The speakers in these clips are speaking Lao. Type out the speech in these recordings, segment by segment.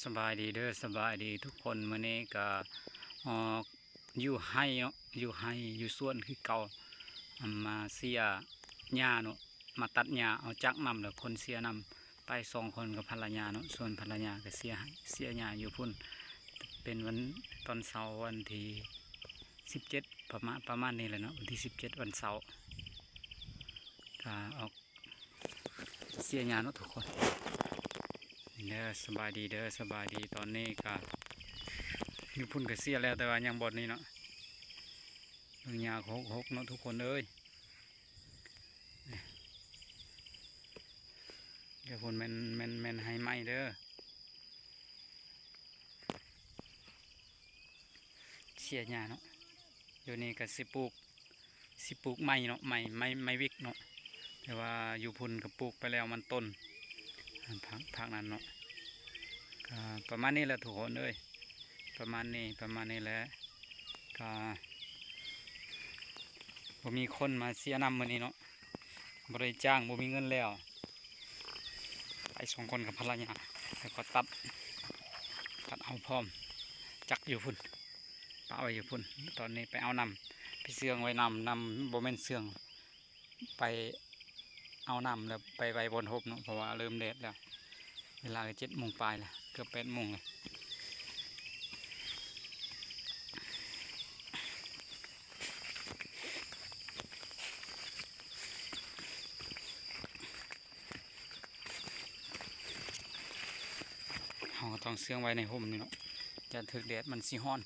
ສະບາຍດີເດີ ສະບາຍດີທຸກຄົນ. ມື້ນີ້ກະອອກຢູ່ໄຮ່ເນາະ ຢູ່ໄຮ່ຢູ່ສວນຄືເກົ່າ ມາເສຍຫຍ້າເນາະ ມາຕັດຫຍ້າ ເອົາຈັກນຳ ແລ້ວຄົນເສຍນຳ ໄປສອງຄົນກັບພັນລະຍາເນາະ. ສ່ວນພັນລະຍາກະເສຍໄຮ່ເສຍຫຍ້າຢູ່ພຸ້ນ ເປັນວັນ ຕອນເຊົ້າວັນທີສິບເຈັດ ປະມານ ປະມານນີ້ແຫຼະເນາະ ວັນທີສິບເຈັດ ວັນເສົາ ກະອອກ ເສຍຫຍ້າເນາະທຸກຄົນ. ນີ້ເດີ ສະບາຍດີເດີ ສະບາຍດີ. ຕອນນີ້ກະຢູ່ພຸ້ນກະເສຍແລ້ວ ແຕ່ວ່າຍັງບ່ອນນີ້ເນາະ ເບິ່ງຫຍ້າກະຮົກໆເນາະທຸກຄົນເອີຍ. ເດີ ພຸ້ນແມ່ນ ແມ່ນ ແມ່ນໄຮ່ໃໝ່ເດີ ເສຍຫຍ້າເນາະ. ຢູ່ນີ້ກະຊິປູກ ຊິປູກໄມ້ເນາະ ໄມ້ ໄມ້ ໄມ້ວິກເນາະ ແຕ່ວ່າຢູ່ພຸ້ນກະປູກໄປແລ້ວມັນຕົ້ນ ພາກ ພາກນັ້ນເນາະ. ກະປະມານນີ້ແຫຼະທຸກຄົນເອີຍ ປະມານນີ້ ປະມານນີ້ແຫຼະ. ກະບໍ່ມີຄົນມາເສຍນຳມື້ນີ້ເນາະ ບໍ່ໄດ້ຈ້າງ ບໍ່ມີເງິນແລ້ວ. ໄປສອງຄົນກັບພັນລະຍາ ແລ້ວກໍຕັດ ຕັດເອົາພ້ອມ ຈັກຢູ່ພຸ້ນ ປະໄວ້ຢູ່ພຸ້ນ. ຕອນນີ້ໄປເອົານ້ຳ ໄປເຊື່ອງໄວ້ນ້ຳ ນ້ຳ ບໍ່ແມ່ນເຊື່ອງ ໄປເອົານ້ຳແລ້ວໄປໄວ້ບ່ອນໂຮມເນາະ ເພາະວ່າເລີ່ມແດດແລ້ວ. ເວລາກະເຈັດໂມງປາຍແລ້ວ ເກືອບແປດໂມງແລ້ວ. ເຮົາກະຕ້ອງເຊື່ອງໄວ້ໃນຮົ່ມນີ້ເນາະ ຢ້ານຖືກແດດມັນຊິຮ້ອນ.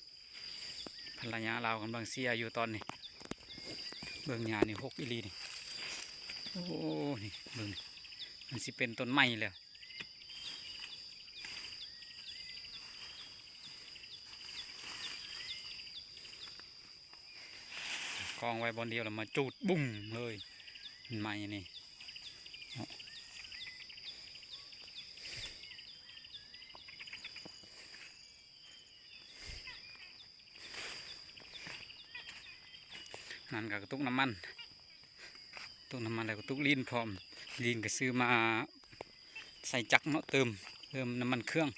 ພັນລະຍາລາວກຳລັງເສຍຢູ່ຕອນນີ້. ເບິ່ງຫຍ້ານີ້ຮົກອີ່ຫຼີນີ້ ໂອ້ ນີ້ເບິ່ງ ມັນຊິເປັນຕົ້ນໄມ້ແລ້ວ. ກອງໄວ້ບ່ອນດຽວແລ້ວມາຈູດບຸ້ງເລີຍ ມັນໄໝ້ນີ້. ນັ້ນກະກະຕຸກນ້ຳມັນ ຕຸກນ້ຳມັນແລ້ວກະຕຸກລີນພ້ອມ. ລີນກະຊື້ມາໃສ່ຈັກເນາະ ເຕີມ ເຕີມນ້ຳມັນເຄື່ອງ.